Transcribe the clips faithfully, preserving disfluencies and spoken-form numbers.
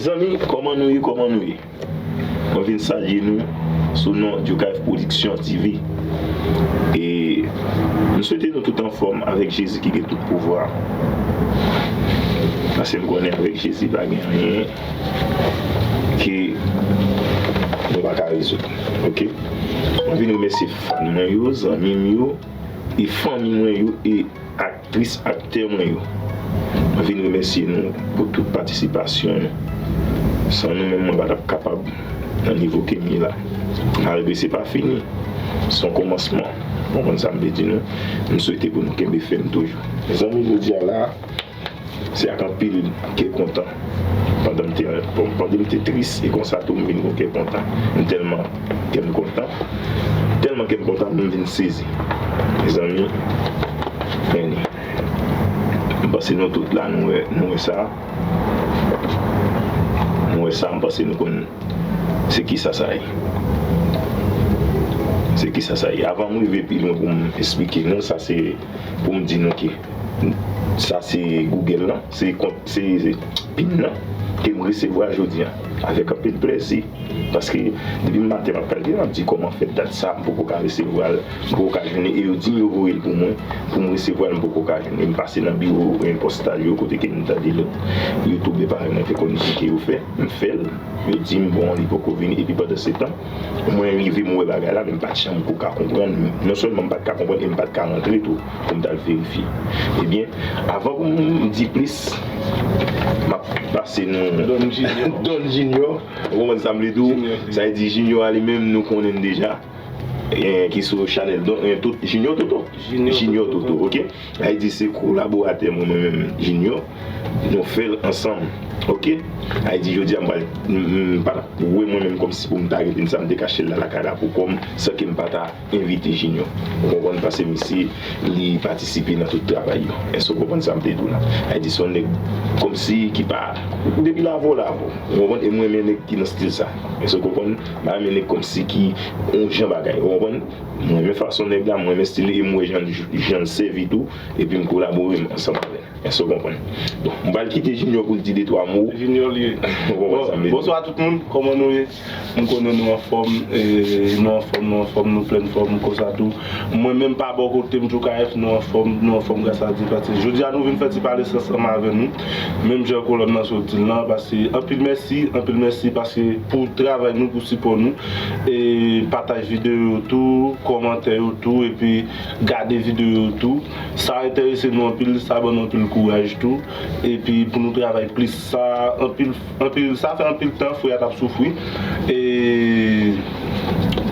Zanmi, kòman nou ye, kòman nou ye? Mwen vin salye nou sou non Ducaif Production T V. E m swete nou tout anfòm avèk Jezi ki gen tout pouvwa. Paske m konnen avèk Jezi pa gen anyen ke nou pa ka rezoud. Oke? Mwen vin remèsye fan mwen yo, zanmi m yo, e fanmi mwen yo, e aktris, aktè mwen yo. Mwen vin remèsye nou pou tout patisipasyon nou. San nou menm, mwen pa t ap kapab nan nivo ke m ye la. Malgre se pa fini, se yon kòmansman. Ou konprann sa m vle di nou? M swete pou nou kenbe fèm toujou. Mezanmi, jodi a la, se ak anpil kè kontan. Pandan m te, pandan m te tris, e konsa tou m vin gon kè kontan. M tèlman kè m kontan, tèlman kè m kontan, m vin sezi. Mezanmi, men, m panse nou tout la, nou wè, nou wè sa. Nou wè sa, m panse nou konn se kisa sa ye. Se kisa sa ye. Avan m rive pi lwen pou m esplike nou, sa se pou m di nou ke sa se Google lan, se kont, se, se pin nan ke m resevwa jodi a, avèk anpil plèzi. Paske depi maten m ap kalkile, m ap di kòman fè dat sa, m poko ka resevwa l, m poko ka jwenn li, e yo di m yo voye l pou mwen, pou m resevwa l, m poko ka jwenn li. M pase nan biwo, e, postal yo, kote ke m tande lòt youtube parèy mwen te konn di ke yo fè, m fè l, yo di m, bon, li poko vini, epi pandan se tan, mwen rive, m wè bagay la, men m pa t janm ko ka konprann. Non sèlman m pa t ka konprann, e m pa t ka rantre tou pou m t al verifye. Ebyen, avan pou m di plis, m ap pase nou Don Junior. Don Junior, ou konprann sa m vle di w? Junior. Sa vle di Junior a li menm, nou konnen l deja. Eh, ki sou chanèl Don, eh, tout, Junior Toto. Junior Toto, oke? Sa vle di se kolaboratè mwen, mwen menm, Junior. Nou fè l ansanm, oke? Sa vle di jodi a m pral, m, m pa t ap wè mwen menm kòmsi pou m ta rete sa m te kache l la lakay la pou kò m, san ke m pa ta envite Junior. Ou konprann? Paske misye, li patisipe nan tout travay yo. Èske w konprann sa m te di w la? Sa vle di se yon nèg kòmsi ki pa, depi lavo, lavo. Ou konprann? E m renmen nèg ki nan stil sa. Èske w konprann? M pa renmen nèg kòmsi ki yon jan bagay. Ou konprann? M renmen fason nèg la, m renmen stil li, e m wè jan, jan l sèvi tou, epi m kolabore m ansanm avè l. Èske w konprann? Bon, m pral kite Junior pou l di de twa mo. Junior li ye. Ou konprann sa m vle di? Bonswa tout moun, kòman nou ye? M konnen nou anfòm, e, nou anfòm, nou anfòm, nou plen fòm konsa tou. Mwen menm pa bò kote m, Ducaif, nou anfòm, nou anfòm gras a Dye. Paske jodi a nou vin fè ti pale ansanm avè nou. Menm jan kolòn nan sot di l lan, paske anpil mèsi, anpil mèsi, paske pou travay nou, pou sipò nou, e pataj videyo yo tou, kòmantè yo tou, epi gade videyo yo tou. Sa enterese nou anpil, sa ban nou anpil kouraj tou. Epi pou nou travay plis, sa anpil, anpil, sa fè anpil tan Freya t ap soufri. E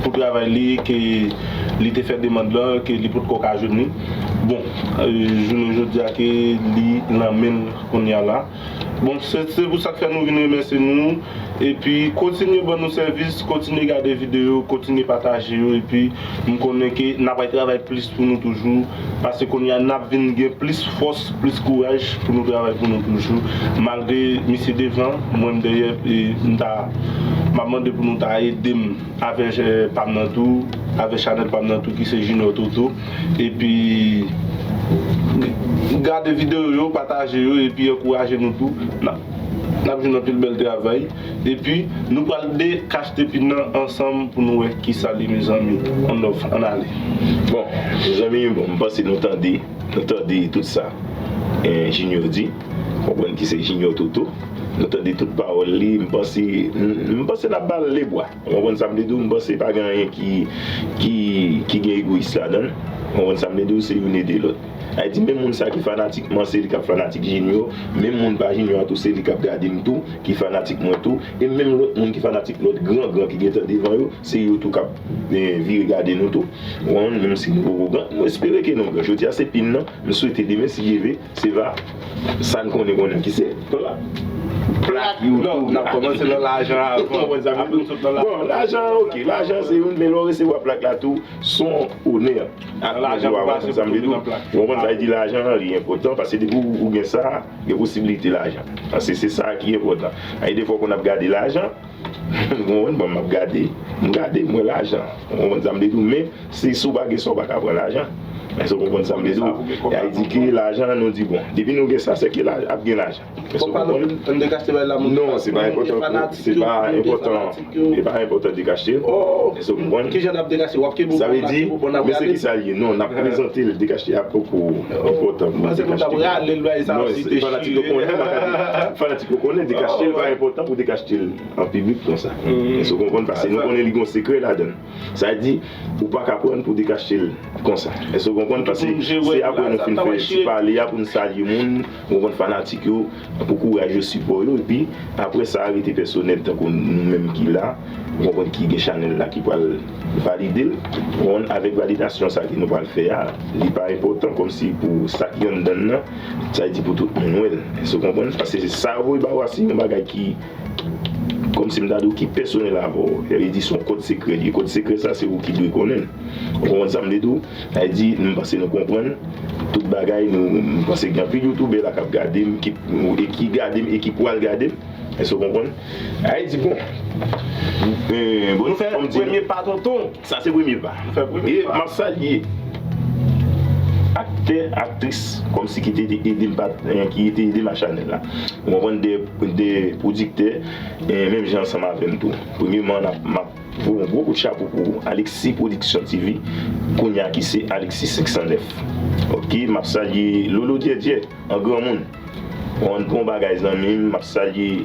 pou travay li, ke li te fè demann lan, ke li potko ka jwenn li. Bon, e, jounen jodi a ke li nan men l kounye a la. Bon, se, se pou sa k fè nou vin remèsye nou. Epi, kontinye ban nou sèvis, kontinye gade videyo, kontinye pataje yo. Epi, m konnen ke n ap travay plis pou nou toujou. Paske kounye a, n ap vin gen plis fòs, plis kouraj pou nou travay pou nou toujou. Malgre misye devan, mwen m dèyè, e m ta, m ap mande pou nou ta ede m avè, e, pa m nan tou, avè chanèl pa m nan tou, ki se Junior Toto. Epi, gade videyo yo, pataje yo, epi ankouraje nou tou. N ap, n ap jwenn anpil bèl travay. Epi, nou pral dekachte pin nan ansanm pou nou wè kisa li, mezanmi. On off, ann ale. Bon, mezanmi, bon, m panse nou tande, nou tande tout sa, e, Junior di. Konprann ki se Junior Toto. Nou tande tout pawòl li, m panse, m, m panse n ap ba l lebwa. Ou konprann sa m vle di w? M panse pa gen anyen ki, ki, ki gen egoyis ladan l. Ou konprann sa m vle di w? Se youn ede lòt. Sa vle di, menm moun sa ki fanatik mwen, se li k ap fanatik Junior. Menm moun pa Junior a tou, se li k ap gade m tou, ki fanatik mwen tou. E menm lòt moun ki fanatik lòt gran gran ki gentan devan yo, se yo tou k ap, e, vire gade nou tou. Ou konprann? Menm si nou poko gran, mwen espere ke nou gran. Jodi a se pin nan. M swete demen, si Dye vle, se va sa n konnen konnen ki se dola. Plak YouTube. Non, n ap kòmanse nan lajan avan. Ou konprann sa m vle di w? Apre n sot nan lajan. Bon, lajan, oke, lajan se youn, men lè w resevwa plak la tou, se yon onè. Ak lajan pou pase pou tonbe nan plak. Ou konprann sa vle di? Lajan an, li enpòtan, paske depi w, ou gen sa, gen posiblite lajan. Paske se sa ki enpòtan. Ay, defwa w konn ap gade lajan, ou konprann, bon, m ap gade, m gade, m wè lajan. Ou konprann sa m vle di w? Men, si, si w pa gen sa, w pa ka pran lajan. Èske w konprann sa m vle di w? Sa pou gen kòb la. Ayiti ki lajan, nou di bon. Depi nou gen sa, se ke la, ap gen lajan. Èske w konprann? Non, se pa enpòtan, se pa enpòtan, se pa enpòtan Dekachte. Èske w konprann? Kijan n ap Dekachte? W ap kenbe w. Sa vle di, men se ki sa l ye. Non, n ap prezante l, Dekachte a poko enpòtan pou Dekachte. Non, fanatik yo konnen, fanatik yo konnen, Dekachte l pa enpòtan pou Dekachte l an piblik konsa. Èske w konprann? Paske nou konnen li gen yon sekrè ladan l. Sa vle di, ou pa ka pran pou Dekachte l konsa. Èske w konprann? Paske se apre nou fin fè ti pale a pou n salye moun, ou konprann, fanatik yo, pou kouraj yo, sipò yo, epi apre sa, rete pèsonèl tankou nou menm ki la, ou konprann, ki gen chanèl la, ki pral valide l, ou konprann, avèk validasyon sa ke nou pral fè a, li pa enpòtan kòmsi pou sa ki anndan l nan, sa vle di pou tout moun wè l. Èske w konprann? Paske se sa yo voye ba w a, se yon bagay ki kòmsi m ta di w ki pèsonèl avè w. Sa vle di se yon kòd sekrè li ye. Kòd sekrè sa, se ou ki dwe konnen l. Ou konprann sa m vle di w? Sa vle di, m panse nou konprann tout bagay. Nou, m panse gen anpil youtubè la k ap gade m, ki, e ki gade m, e ki pral gade m. Èske w konprann? Sa vle di, bon. Eh, bon, nou fè premye pa, tonton. Sa se premye pa. E m ap salye aktè, aktris, kòmsi ki te ede m, ki te ede m ak chanèl la. Ou konprann, de, de pwodiktè, e menm jan ansanm avè m tou. Premyeman, n ap, m ap voye yon gwo kout chapo pou Alexis Production T V, kounye a ki se Alexis senk san nèf. Oke, m ap salye Lolo Djèdjè, an granmoun. Ou konprann, bon bagay, zanmi m, m ap salye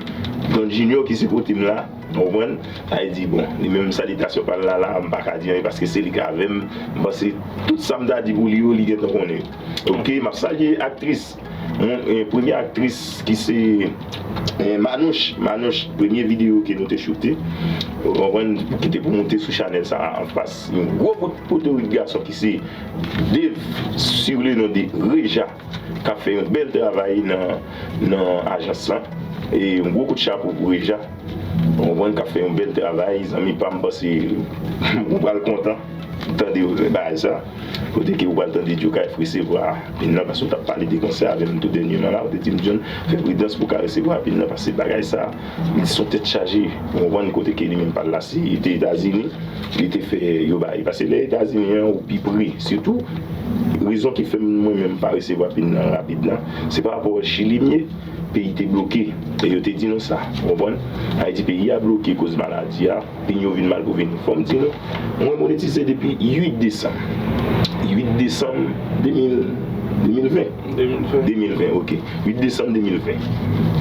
Don Junior ki se kote m la. Ou konprann? Sa vle di, bon, li menm salitasyon pa l la, la, m pa ka di anyen paske se li k avè m. M panse tout sa m ta di pou li yo, li gentan konnen yo. Oke, m ap salye aktris, mon, eh, premye aktris ki se, eh, Manouch. Manouch, premye videyo ke nou te choute, ou konprann, ki te pou moute sou chanèl sa a anfas. Yon gwo kout potorik gason ki se Dave, sur le nom de Reja, k ap fè yon bèl travay nan, nan ajans lan. E yon gwo kout chapo pou Reja. Ou konprann, k ap fè yon bèl travay, zanmi pa m, panse ou pral kontan tande bagay sa. Kote ke ou pral tande Djoukay resevwa Pin nan, paske w t ap pale de konsè avè m tou dènyèman la, ou te di m, John, fè pridans pou w ka resevwa Pin nan, paske bagay sa, li se yon tèt chaje. Ou konprann, kote ke li menm pa l la, se te Etazini, li te fè yo bay. Paske lè Etazini an, ou pi pre, sitou, rezon ki fè m, mwen menm, pa resevwa Pin nan rapid la, se pa rapò Chili m ye, peyi te bloke. E yo te di nou sa, ou konprann? Ayiti, peyi a bloke koz maladi a, Pin yo vin mal pou vini. Fò m di nou, mwen monetize depi uit desanm. Uit desanm de mil, de mil ven. De mil ven. De mil ven, oke. Uit desanm de mil ven.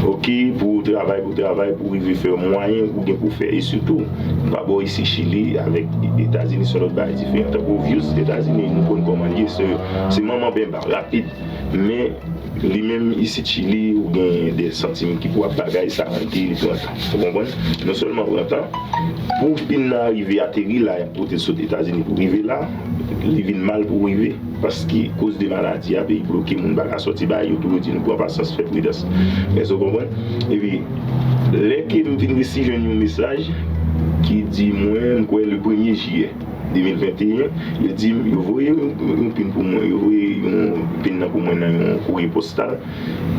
Oke, pou w travay, pou w travay, pou w rive fè mwayen ou gen pou w fè. E sitou, pa bò isi Chili avèk Etazini, se yon lòt bagay diferan. Tankou Views, Etazini, nou konn kòman l ye, se, se manman penba, rapid. Men, li menm, isit Chili, ou gen de santim ki pou ap bagay, sa rann ki li pran tan. Ou konprann? Non sèlman pran tan, pou Pin nan rive ateri la, kote l sot Etazini pou rive la, li vin mal pou rive. Paske koz de maladi a, peyi bloke, moun pa ka sòti, bagay yo toujou di nou pran pasyans, fè pridans. Èske w konprann? Epi, lè ke m vin resi jwenn yon mesaj ki di mwen, m kwè le premye jiyè de mil venteyen, yo di m, yo voye yon, yon pin pou mwen, yo voye yon pin nan pou mwen nan yon kourye postal.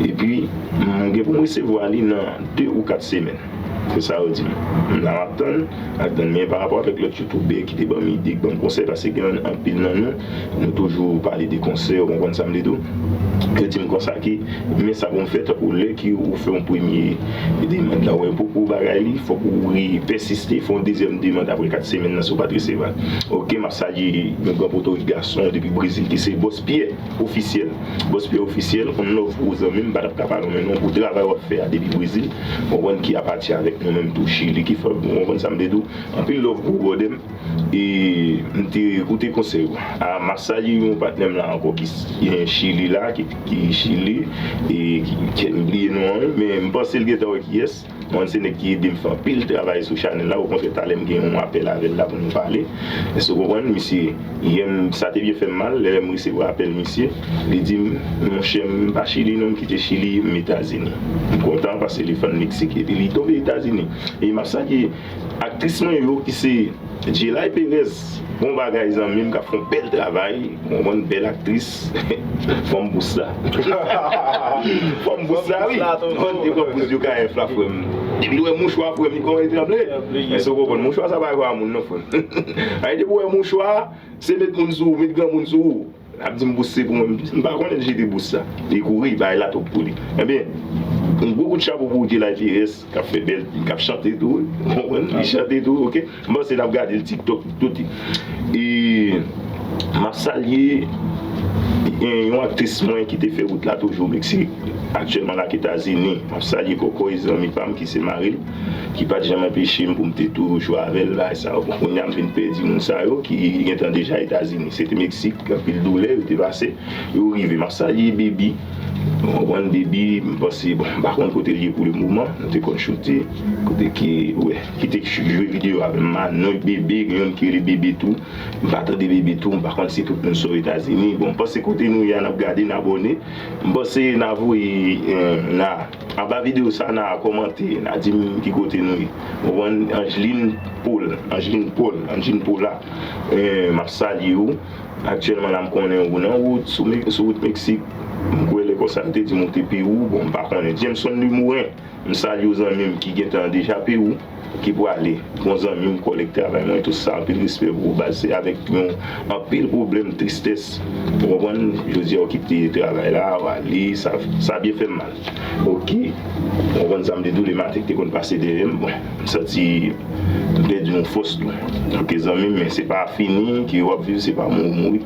Epi, m gen pou m resevwa li nan de ou kat semèn. Se sa yo di m. M la m ap tann, ap tann. Men pa rapò avèk lòt youtubè ki te ban m ide, ki ban m konsèy, paske gen anpil nan nou, nou toujou pale de konsèy, ou konprann sa m vle di w. Yo di m konsa ke, men sa pou m fè, tankou lè ke ou fè yon premye demann la, ou wè poko bagay li, fòk ou re-, pèsiste, fè yon dezyèm demann apre kat semèn nan si w pa t resevwa l. Oke, m ap salye yon gran potorik gason depi Brezil ki se Bòs Pyè Ofisyèl. Bòs Pyè Ofisyèl, on love pou ou zanmi m, m pa t ap ka pa lonmen non pou travay w ap fè a depi Brezil, ou konprann, ki apati avèk nou menm tou Chili, ki fè, ou konprann sa m vle di w, anpil love pou ou brother m. E m te koute konsèy ou. A, m ap salye yon patnè m la ankò ki s-, ki Chili la, ki, ki Chili, e ki, ki, m bliye non an wi, men m panse l gentan wè kiyès. Mwen se nèg ki ede m fè anpil travay sou chanèl la, okontrè talè m gen yon apèl avè l la pou nou pale. Èske w konprann? Misye, yè m, sa te byen fè m mal, lè m resevwa apèl misye, li di m, monchè, m pa Chili non, m kite Chili, m Etazini. M kontan paske li fann Meksik, epi li tonbe Etazini. E m ap salye aktris mwen yo ki se Jelay Perez, bon bagay zanmi m k ap fè yon bèl travay, ou konprann, bèl aktris. Fò m bous la. Fò m bous la, wi. Mwen te pran bous yo kayèf la, frè m. Depi l wè mouchwa, frè m, li kòmanse tranble. Èske w konprann? Mouchwa sa pa yon moun non, frè m. Ay, depi w wè mouchwa, se met moun sou ou, met granmoun sou ou. L ap di m bous se pou mwen, m pa konnen l jete bous sa. Li kouri, bagay la twòp pou li. Ebyen, yon gwo kout chapo pou J L I P S, k ap fè bèl, k ap chante tou, wi. Ou konprann? Li chante tou, oke? M panse n ap gade l TikTok, tout. E m ap salye, e, yon aktris mwen ki te fè wout la toujou Meksik, aktyèlman l ak Etazini. M ap salye Kokoy, zanmi pa m ki se mari l, ki pa t janm anpeche m pou m te toujou avè l, bagay sa yo. Bon, kounye a m vin pèdi moun sa yo ki gentan deja Etazini. Se te Meksik, anpil doulè, yo te pase, yo rive. M ap salye Baby. Ou konprann, Baby, m panse, bon, m pa konn kote l ye pou le moman. Nou te konn choute, kote ke, wè, ki te jwe videyo avè m, Manon, Bebe, gen youn ki rele Bebe tou. M pa tande Bebe tou, m pa konn si tout moun sou Etazini. Bon, m panse kote nou ye a, n ap gade, n abòne. M panse n a voye, eh, n a, anba videyo sa, n a kòmante, n a di m ki kote nou ye. Ou konprann, Angeline Paul, Angeline Paul, Angeline Paula. Eh, m ap salye w. Aktyèlman la, m konnen ou nan wout, sou, Me- sou wout Meksik. M kwè lè konsa, yo te di m ou te Pewou. Bon, m pa konnen. Jameson Limouren, m salye w, zanmi m, ki gentan deja Pewou, ki prale. Bon zanmi m, kòlèg travay mwen, tout sa, anpil respè pou ou, baz. Se avèk yon anpil pwoblèm, tristès, ou konprann, jodi a w kite travay la, w ale, sa, sa byen fè m mal. Oke. Ou konprann sa m te di w, le maten ki te konn pase dèyè m, bon, m santi m pèdi yon fòs tou. Oke, zanmi m, men se pa fini, ke w ap viv, se pa mou- mouri.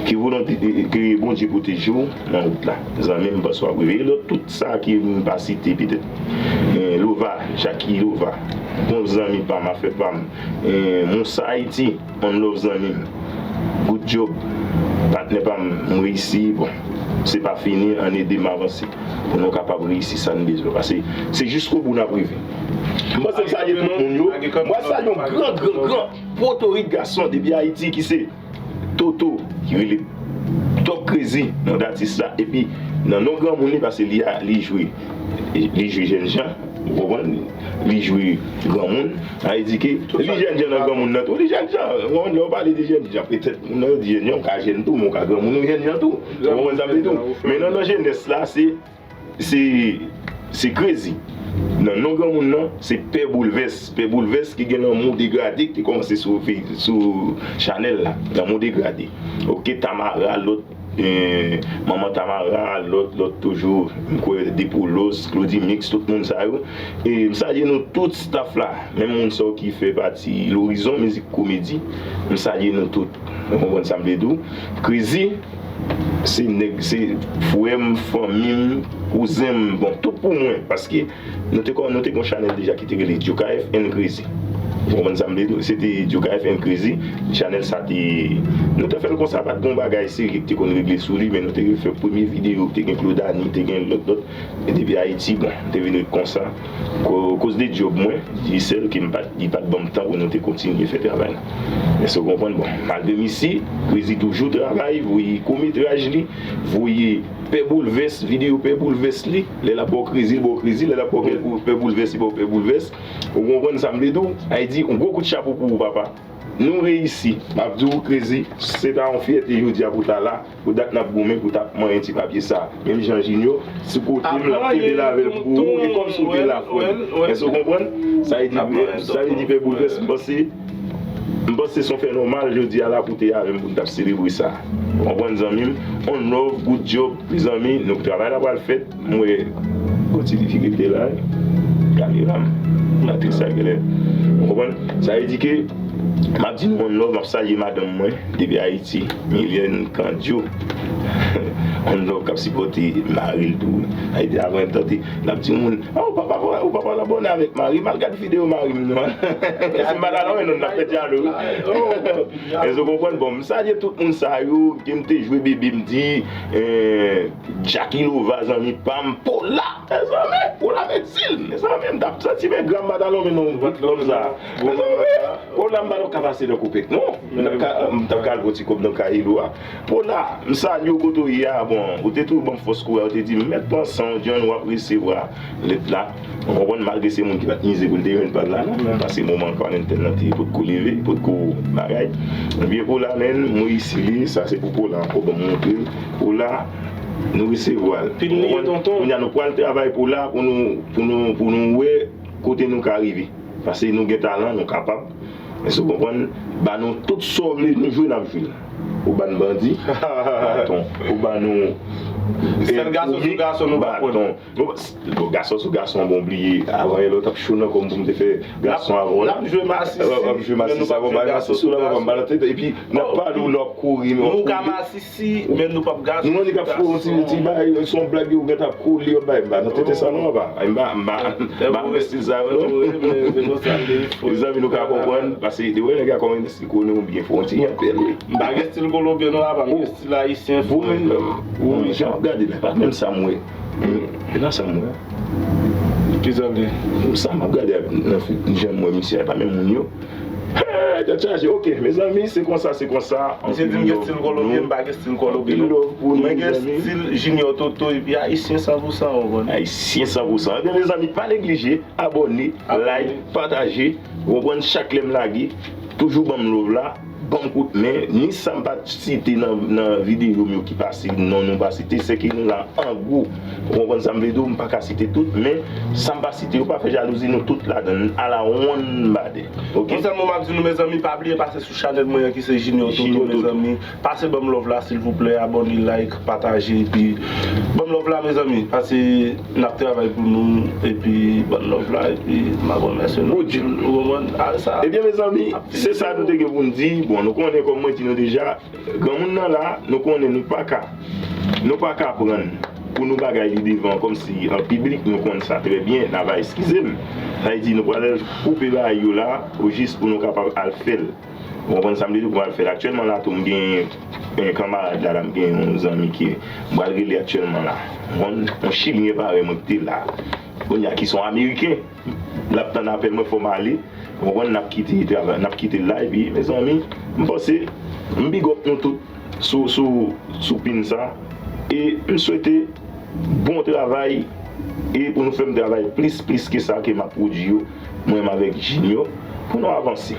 Ke volonte, ke Bondye pwoteje w nan wout la. Zanmi m, m panse w ap rive. E lòt, tout sa ke m pa site, petèt. Eh, Lova, Jackie Lova, bon zanmi pa m, afè pa m. Eh, Moussa Haïti, one love, zanmi m. Good job, patnè pa m, m reyisi. Bon, se pa fini, ann ede m avanse. Pou nou kapab reyisi sa n bezwen. Paske se jiskobou n ap rive. M panse m salye tout moun yo. M pral salye yon gran, gran, gran potorik gason depi Ayiti ki se Toto, ki rele Top Crazy, non d atis la. Epi, nan non granmoun li, paske li a, li jwe, li jwe jènjan, ou konprann? Li jwe granmoun. Sa vle di ke li jènjan nan granmoun nan tou. Li jènjan. Ou konprann? Lè w pale de jènjan, petèt moun nan yo di jènjan, ou ka jèn tou, men ou ka granmoun ou jènjan tou. Ou konprann sa m vle di w? Men nan, nan jenès la, se, se, se Crazy. Nan non granmoun nan, se Pè Boulvès. Pè Boulvès ki gen Lanmou Degradé, ki te kòmanse sou, sou chanèl la. Lanmou Degradé. Oke, Tamara, lòt, eh, manman Tamara, lòt, lòt toujou, m kwè Depoulos, Claudy Mix, tout moun sa yo. E m salye nou tout staff la, menm moun sa yo ki fè pati Lorizon Mizik Komedi, m salye nou tout. Ou konprann sa m vle di w? Crazy, se nèg, se frè m, fanmi m, kouzen m, bon, tout pou mwen, paske nou te kon, nou te gon chanèl deja ki te rele Djoukayef and Crazy. Ou konprann sa m vle di w? Se te Djoukayef and Crazy, chanèl sa te, nou te fè l konsa, pa t gon bagay serye ki te konn regle sou li, men nou te fè premye videyo, te gen Claudani, te gen lòt, lòt, e depi Ayiti, bon, te vin ret konsa. Ko-, koz de djòb mwen, Digicel, ke m pa t, li pa t ban m tan pou nou te kontinye fè travay la. Èske w konprann? Bon, malgre m isi, Crazy toujou travay, voye kometraj li, voye Pè Boulvès, videyo Pè Boulvès li, lè l ap ba w Crazy, li ba w Crazy, lè l ap ba w Pè Bou-, Pè Boulvès, li ba w Pè Boulvès. Ou konprann sa m vle di w? Sa vle di, yon gwo kout chapo pou ou, papa. Nou reyisi. M ap di w, Crazy, se ta yon fyète jodi a pou w ta la. Pou dat n ap goumen pou t ap manyen ti papye sa. Menm jan Junior, sou kote m, l ap kenbe l avè l pou ou, e kòm si w te la, frè m. Èske w konprann? Sa vle di, sa vle di Pè Boulvès, m panse, m panse se yon fè nòmal jodi a la pou w te avè m pou n t ap selebre sa. Ou konprann, zanmi m? One love, good job, mezanmi, nou travay la pral fèt. M wè yon ti difikilte la, wi. Kamera m, batri sa genlè. Ou konprann? Sa vle di ke m ap di nou one love, m ap salye madanm mwen depi Ayiti, Milienne Candio. One love k ap sipòte mari l tou, wi. Ayiti, avan m tande, l ap di moun, "Ah, ou pa, pa, ou pa pral abòne avèk mari m, al gad videyo mari m non." Èske m pa t al wè non, n ap fè dyalog, wi. Èske w konprann? Bon, m salye tout moun sa yo, ke m te jwe Bebe, m di, eh, Jackie Lova, zanmi pa m, Pola, mezanmi, Pola Medsil, mezanmi, m t ap santi men gram pa t al lonmen non, tout lòm sa. Mezanmi, Pola, m pa t ap ka pase nan Kopèk non. M t ap ka, m t ap ka al pran ti kòb nan Kahilo a. Pola, m salye w kote w ye a, bon, ou te toujou ban m fòs kouraj, ou te di m, "Mèt pran san w, John, w ap resevwa lèt la." Ou konprann, malgre se moun ki pa t mize pou l te jwenn pa l la non, paske moman karantèn nan te potko leve, potko bagay. Ebyen, Pola, menn, mwen isi li, sa se pou Pola ankò, ban m montre l. Pola, nou resevwa l. Pil li ye, tonton. Kounye a nou pral travay Pola pou nou, pou nou, pou nou wè kote nou ka rive. Paske nou gen talan, nou kapab. Èske w konprann? Ba nou tout sa w vle nou jwe, n ap jwe l. Ou ban bandi, baton. Ou ban nou, eh, sèl gason sou gason nou pa pran. Baton. Bon, s-, bon, gason sou gason, bon, bliye. Avan yè lè w t ap cho nan kò m pou m te fè gason avè w la. N ap jwe masisi, w ap jwe masisi, sa, bon, bay masisi w la, papa m ba nan tete. Epi, n ap pale w lè w ap kouri, men w ap kouri. Si, men nou p ap gason. Nou, nou k ap fè yon ti, ti bagay, se yon blag yo gentan ap kole, yo bay, m pa nan tete sa non, papa. M pa, m pa, m pa nan estil sa yo non. Mezanmi, nou ka konprann, paske de wè nèg la kòmanse konnen ou byen fè yon ti apèl, wi. M pa gen estil kolonbyen non, papa, m gen estil ayisyen. Bon, men, bon, men, jan w ap gade la, pa menm sa m wè. E nan sa m wè. Kisa l ye? Sa m ap gade nan fi, jan m wè misye a, e pa menm moun yo. Hey, tèt chaje. Ok, mezanmi, se konsa, se konsa. Misye di m gen estil kolonbyen, m pa gen estil kolonbyen non. Anpil love pou nou, mezanmi. Mwen gen estil Junior Toto, epi ayisyen san pou san, w konprann? Ayisyen san pou san. Ebyen, mezanmi, pa neglije, abòne, like, pataje, w konprann, chak lè m lage, toujou ban m love la, ban m kout men, ni sa m pa site nan, nan videyo m yo ki pase, non nou pa site, se ke nou la an gwoup. Ou konprann sa m vle di w, m pa ka site tout, men sa m pa site yo pa fè jalouzi, nou tout ladan l, ala wonn badè. Ok? Yon sèl mo m ap di nou, mezanmi, pa bliye pase sou chanèl mwen an ki se Junior Toto, mezanmi. Pase ban m love la, silvouplè, abòne, like, pataje, epi ban m love la, mezanmi, paske n ap travay pou nou, epi ban m love la, epi m ap remèsye nou. Ou konprann? A, sa. Ebyen, mezanmi, se sa nou te gen pou n di. Bon, nou konnen, kòm mwen di nou deja, granmoun nan la, nou konnen nou pa ka, nou pa ka pran pou nou bagay li devan kòmsi an piblik, nou konn sa trè byen, n a va eskize m. Sa vle di nou pral koupe bagay yo la, o jis pou nou kapab al fè l. Ou konprann sa m vle di w, pou al fè l. Aktyèlman la tou, m gen yon kanmarad la, la, m gen yon zanmi ki m pral rele aktyèlman la. Yon, yon Chilyen parèy mwen ki te la. Kounye a ki se yon Ameriken, l ap tann apèl mwen, fò m ale. Ou konprann, n ap kite travay, n ap kite l la, epi, mezanmi, m panse, m big up nou tout sou, sou, sou pin sa. E m swete bon travay, e pou nou fè m travay plis, plis ke sa ke m ap pwodui yo, mwen menm avèk Junior, pou nou avanse.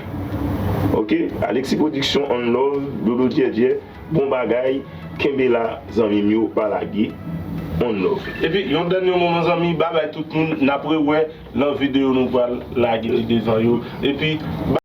Ok? Alexis Production, on love, Dodo Djèdjè, bon bagay, kenbe la, zanmi m yo, pa lage, on love. Epi, yon dènye mo, mezanmi, babay tout moun, n ap rewè nan videyo nou pral lage li devan yo. Epi,